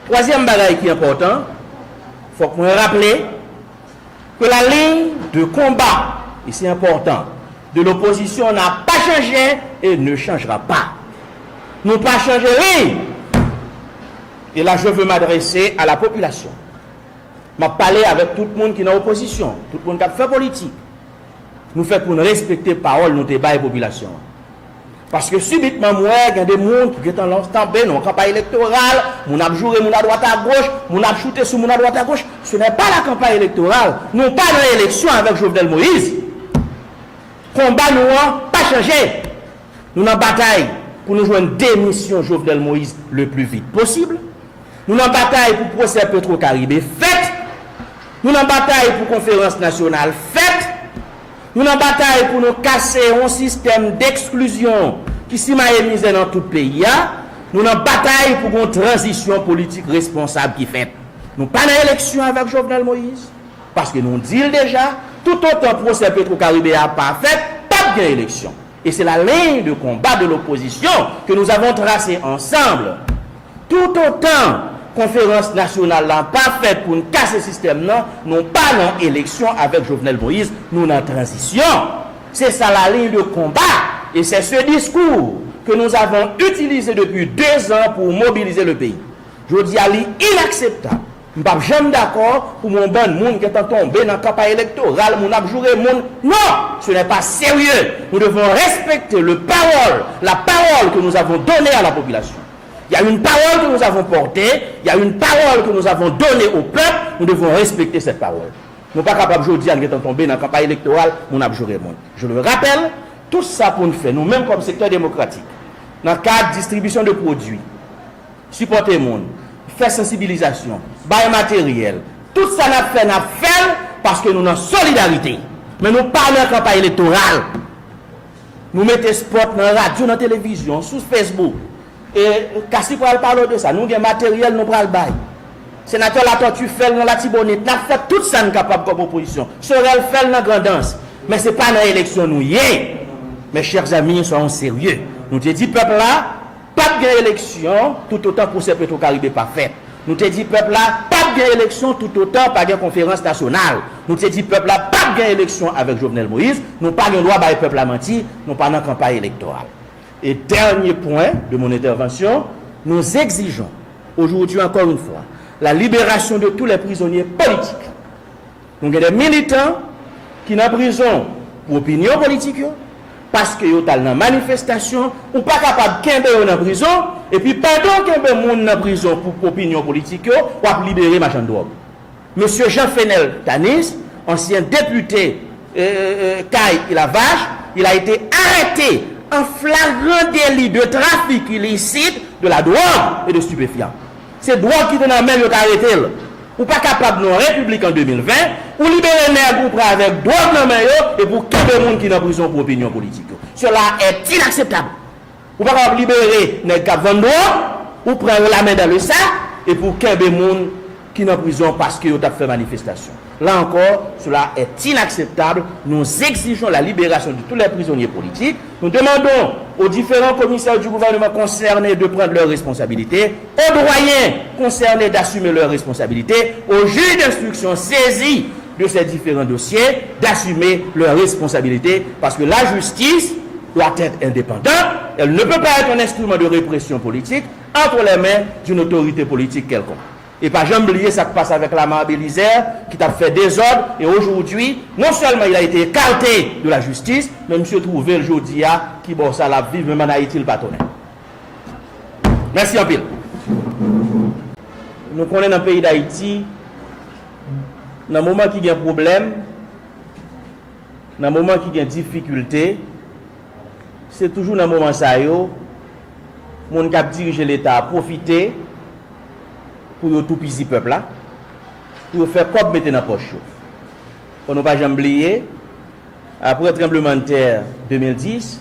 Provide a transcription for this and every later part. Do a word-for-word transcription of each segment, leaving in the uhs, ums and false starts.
Twazyèm bagay ki enpòtan, fòk mwen raple ke la ligne de combat, et c'est important, de l'opposition n'a pas changé et ne changera pas. Nou pa chanje liy. Et là, je veux m'adresser à la population. M ap pale avèk tout moun ki nan opozisyon, tout moun k ap fè politik. Nou fèt pou n respekte pawòl nou te bay popilasyon an. Paske sibitman, m wè gen de moun ki gentan lanse tanbe nan yon kanpay elektoral, moun ap joure moun adwat agoch, moun ap choute sou moun adwat agoch. Ce n'est pas la campagne électorale. Nou pa nan eleksyon avèk Jovenel Moïse. Konba nou an pa chanje. Nou nan batay pou nou jwenn demisyon Jovenel Moïse le plus vite possible. Nou nan batay pou pwosè Petro Caribe fèt. Nou nan batay pou konferans nasyonal fèt. Nou nan batay pou nou kase yon sistèm deksklizyon ki simaye mizè nan tout peyi a. Nou nan batay pou yon tranzisyon politik responsab ki fèt. Nou pa nan eleksyon avèk Jovenel Moïse. Paske nou di l deja, toutotan pwosè Petro Caribe a pa fèt, p ap gen eleksyon. Et c'est la ligne de combat de l'opposition que nous avons tracée ensemble. Toutotan konferans nasyonal la pa fèt pou n kase sistèm nan, nou pa nan eleksyon avèk Jovenel Moïse, nou nan tranzisyon. C'est ça la ligne de combat. Et c'est ce discours que nous avons utilisé depuis deux ans pour mobiliser le pays. Jodi a, li inakseptab. M p ap janm dakò pou yon bann moun gentan tonbe nan kanpay elektoral, moun ap joure moun. Non! Ce n'est pas sérieux. Nous devons respecter le parole, la parole que nous avons donnée à la population. Il y a une parole que nous avons portée, il y a une parole que nous avons donnée au peuple, nous devons respecter cette parole. Nou pa kapab jodi a n gentan tonbe nan kanpay elektoral, moun ap joure moun. Je le rappelle, tout sa pou n fè, nou menm kòm sektè demokratik, nan kad distribisyon de pwodui, sipòte moun, fè sansibilizasyon, bay materyèl. Tout sa n ap fè, n ap fè l paske nou nan solidarite. Men nou pa nan kanpay elektoral. Nou mete spòt nan radyo, nan televizyon, sou Facebook. E Castille pral pale w de sa. Nou gen materyèl nou pral bay. Senatè Latortue fè l nan Latibonit. N ap fè tout sa n kapab kòm opozisyon. Sorel fè l nan Grandans. Men se pa nan eleksyon nou ye. Mes chers amis, soyons sérieux. Nou te di pèp la, p ap gen eleksyon toutotan pwosè Petro Caribe pa fèt. Nou te di pèp la, p ap gen eleksyon toutotan pa gen konferans nasyonal. Nou te di pèp la, p ap gen eleksyon avèk Jovenel Moïse. Nou pa gen dwa bay pèp la manti, nou pa nan kanpay elektoral. Et dernier point de mon intervention, nous exigeons aujourd'hui encore une fois la libération de tous les prisonniers politiques. Nou gen de militan ki nan prizon pou opinyon politik yo, paske yo t al nan manifestasyon, ou pa kapab kenbe yo nan prizon, epi pandan w kenbe moun nan prizon pou opinyon politik yo, w ap libere machann dwòg. Mesye Jean Fenel Tanis, ansyen depite, euh, euh, kay Ilavach, il a été arrêté en flagrant délit de trafic illicite de la drogue et de stupéfiants. Se dwòg ki te nan men l yo t arete l. Ou pa kapab nan yon repiblik an de mil ven, ou libere nèg ou pran avèk dwòg nan men yo, epi w kenbe moun ki nan prizon pou opinyon politik yo. Cela est inacceptable. Ou pa kapab libere nèg k ap vann dwòg, ou pran yo la main dans le sac, epi w kenbe moun ki nan prizon paske yo t ap fè manifestasyon. Là encore, cela est inacceptable. Nous exigeons la libération de tous les prisonniers politiques. Nous demandons aux différents commissaires du gouvernement concernés de prendre leurs responsabilités, aux doyens concernés d'assumer leurs responsabilités, aux juges d'instruction saisis de ces différents dossiers d'assumer leurs responsabilités, parce que la justice doit être indépendante, elle ne peut pas être un instrument de répression politique entre les mains d'une autorité politique quelconque. E pa janm bliye sa k pase avèk Lamarre Bélizaire, ki t ap fè dezòd, e aujourd'hui, non seulement il a été écarté de la justice, men misye twouve l jodi a, ki bò sa l ap viv, menm ann Ayiti l pa tounen. Mèsi anpil. Nou konnen nan peyi Dayiti, nan moman ki gen pwoblèm, nan moman ki gen difikilte, se toujou nan moman sa yo, moun k ap dirije Leta a pwofite pou yo toupizi pèp la, pou yo fè kòb mete nan pòch yo. Fò nou pa janm bliye, apre tranblemanntè de mil dis,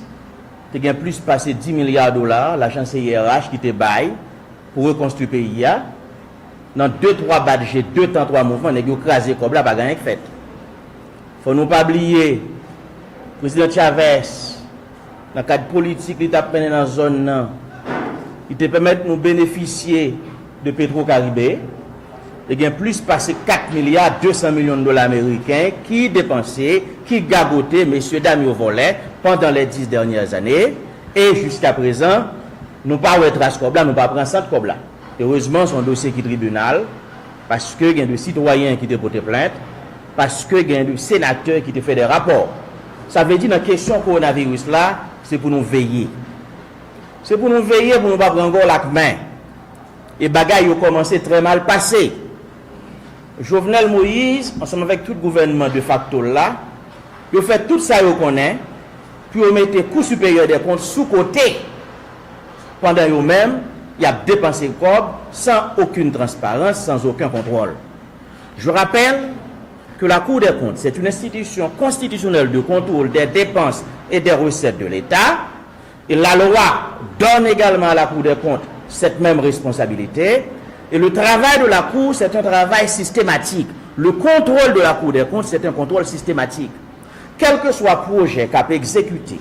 te gen plis pase dis milya dola lajan C I R H ki te bay pou rekonstwi peyi a. Nan de, twa bat je, de tan, twa mouvman, nèg yo kraze kòb la, pa gen anyen k fèt. Fò nou pa bliye, Prezidan Chavez, nan kad politik li t ap mennen nan zòn nan, li te pèmèt nou benefisye de Petro Caribe, e gen plis pase kat milya de san milyon dola ameriken ki depanse, ki gagote, mesye dam yo vòlè pandan les dix dernières années, e jiska prezan, nou pa wè tras kòb la, nou pa pran sant kòb la. Erezman, se yon dosye ki tribinal, paske gen de sitwayen ki te pote plent, paske gen de senatè ki te fè de rapò. Sa vle di, nan kesyon kowonaviris la, se pou nou veye. Se pou nou veye pou nou pa pran gòl ak men. E bagay yo kòmanse trè mal pase. Jovenel Moïse, ansanm avèk tout gouvènman defakto l la, yo fè tout sa yo konnen pou yo mete Kou Siperyè dè Kont sou kote, pandan yo menm, y ap depanse kòb san okenn transparans, sans aucun contrôle. Je rappelle que la Cour des comptes, c'est une institution constitutionnelle de contrôle des dépenses et des recettes de l'État, et la loi donne également à la Cour des comptes cette même responsabilité, et le travail de la Cour, c'est un travail systématique. Le contrôle de la Cour des comptes, c'est un contrôle systématique. Kèlkeswa pwojè k ap egzekite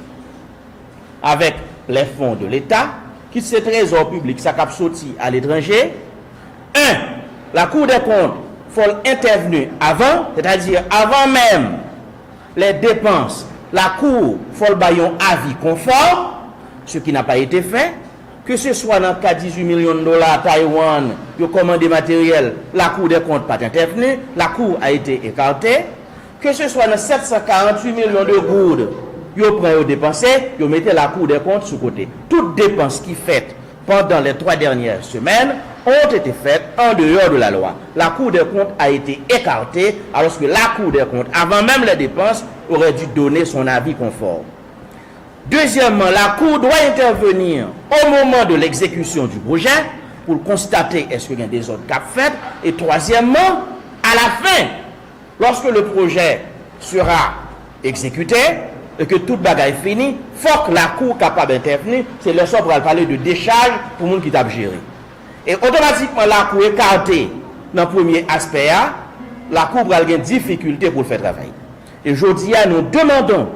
avèk les fonds de l'État, kit se trezò piblik, sa k ap soti aletranje, en, la Cour des comptes fò l entèvni avan, sètadi avan menm les dépenses, la Cour fò l bay yon avi konfòm, ce qui n'a pas été fait, ke se swa nan ka dizuit milyon dola Taiwan, yo kòmande materyèl, la Cour des comptes pa t entèvni, la Cour a été écartée, ke se swa nan sèt san karanntuit milyon de goud, yo pran yo depanse, yo mete la Cour des comptes sou kote. Tout depans ki fèt pendant les trois dernières semaines ont été faites en dehors de la loi. La Cour des comptes a été écartée, alors que la Cour des comptes, avant même les dépenses, aurait dû donner son avis conforme. Deuxièmement, la Cour doit intervenir au moment de l'exécution du projet pour constater est-ce que gen dezòd k ap fèt. Et troisièmement, à la fin, lorsque le projet sera exécuté et que tout bagay fini, fòk lakou kapab entèvni, se lè sa w pral pale de dechaj pou moun ki t ap jere. E otomatikman lakou ekate nan premye aspè a, lakou pral gen difikilte pou l fè travay. Et jodi a, nous demandons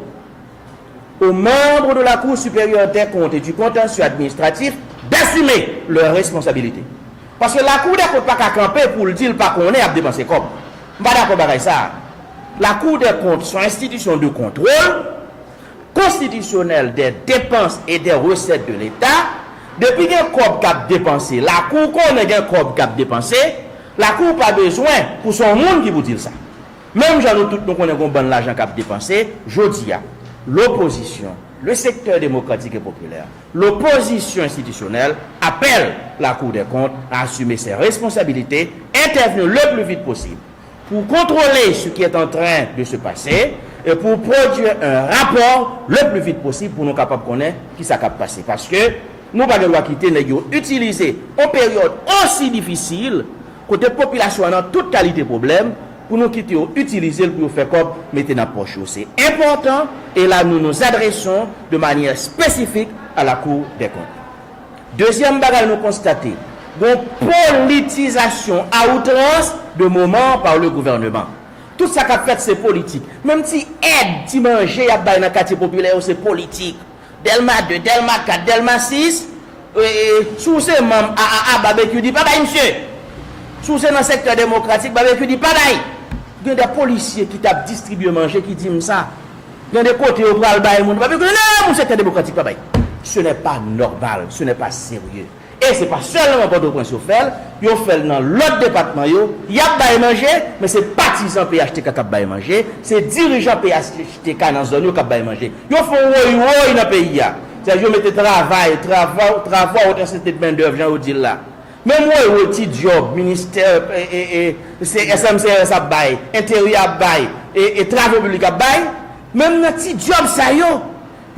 aux membres de la Cour supérieure des comptes et du contentieux administratif d'assumer leurs responsabilités. Paske la Cour des comptes pa ka kanpe pou l di l pa konnen y ap depanse kòb. M pa dakò bagay sa a. La Cour des comptes se yon enstitisyon de contrôle constitutionnel des dépenses et des recettes de l'État. Depi gen kòb k ap depanse, lakou konnen gen kòb k ap depanse, lakou pa bezwen pou se yon moun ki pou di l sa. Menm jan nou tout nou konnen gon bann lajan k ap depanse, jodi a, l'opposition, le secteur démocratique et populaire, l'opposition institutionnelle appelle la Cour des comptes à assumer ses responsabilités, intervenir le plus vite possible pour contrôler ce qui est en train de se passer et pour produire un rapport le plus vite possible pour nou kapab konnen ki sa k ap pase. Paske nou pa gen dwa kite nèg yo itilize yon peryòd osi difisil kote popilasyon an nan tout kalite pwoblèm, pou nou kite yo itilize l pou yo fè kòb mete nan pòch yo. Se enpòtan, e la nou nous adressons de manière spécifique à la Cour des comptes. Dezyèm bagay nou konstate, gon politizasyon a outrans de moman par le gouvernement. Tout sa k ap fèt se politik. Menm ti èd, ti manje y ap bay nan katye popilè yo se politik. Dèlma de, Dèlma kat, Dèlma sis, e, e, si w se manm A A A, Babekyou di pa bay misye. Si w se nan sektè demokratik, Babekyou di pa bay. Gen de polisye ki t ap distribye manje ki di m sa. Gen de kote yo pral bay moun, Babekyou di non, moun sektè demokratik pa bay. Ce n'est pas normal, ce n'est pas sérieux. E se pa sèlman Pòtoprens yo fè l, yo fè l nan lòt depatman yo, y ap bay manje, men se patizan P H T K k ap bay manje, se dirijan P H T K nan zòn yo k ap bay manje. Yo fè yon woy woy nan peyi a. Sètadi yo mete travay, travay, travay, haute intensité de main d'œuvre, jan yo di l la. Menm woy woy ti djòb, ministè, e, e, e, se S M C S ap bay, enteryè ap bay, e, e travo piblik ap bay, menm nan ti djòb sa yo,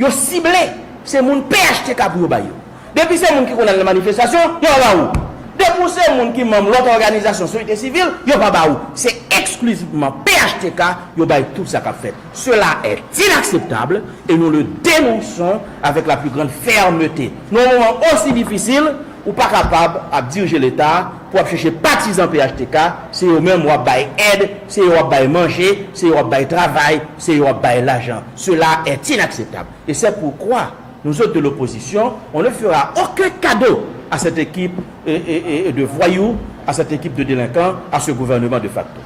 yo sible, se moun P H T K pou yo bay yo. Depi se moun ki konn al nan manifestasyon, yo pa ba ou. Depi w se moun ki manm lòt òganizasyon sosyete sivil, yo pa ba ou. Se eksklizivman P H T K yo bay tout sa k ap fèt. Cela est inacceptable et nous le dénonçons avec la plus grande fermeté. Nan yon moman osi difisil, ou pa kapab ap dirije Leta pou ap chèche patizan P H T K, se yo menm w ap bay èd, se yo w ap bay manje, se yo w ap bay travay, se yo w ap bay lajan. Cela est inacceptable. Et c'est pourquoi nous autres de l'opposition, on ne fera aucun cadeau à cette équipe, euh, euh, euh, de voyous, à cette équipe de délinquants, à ce gouvernement de facto.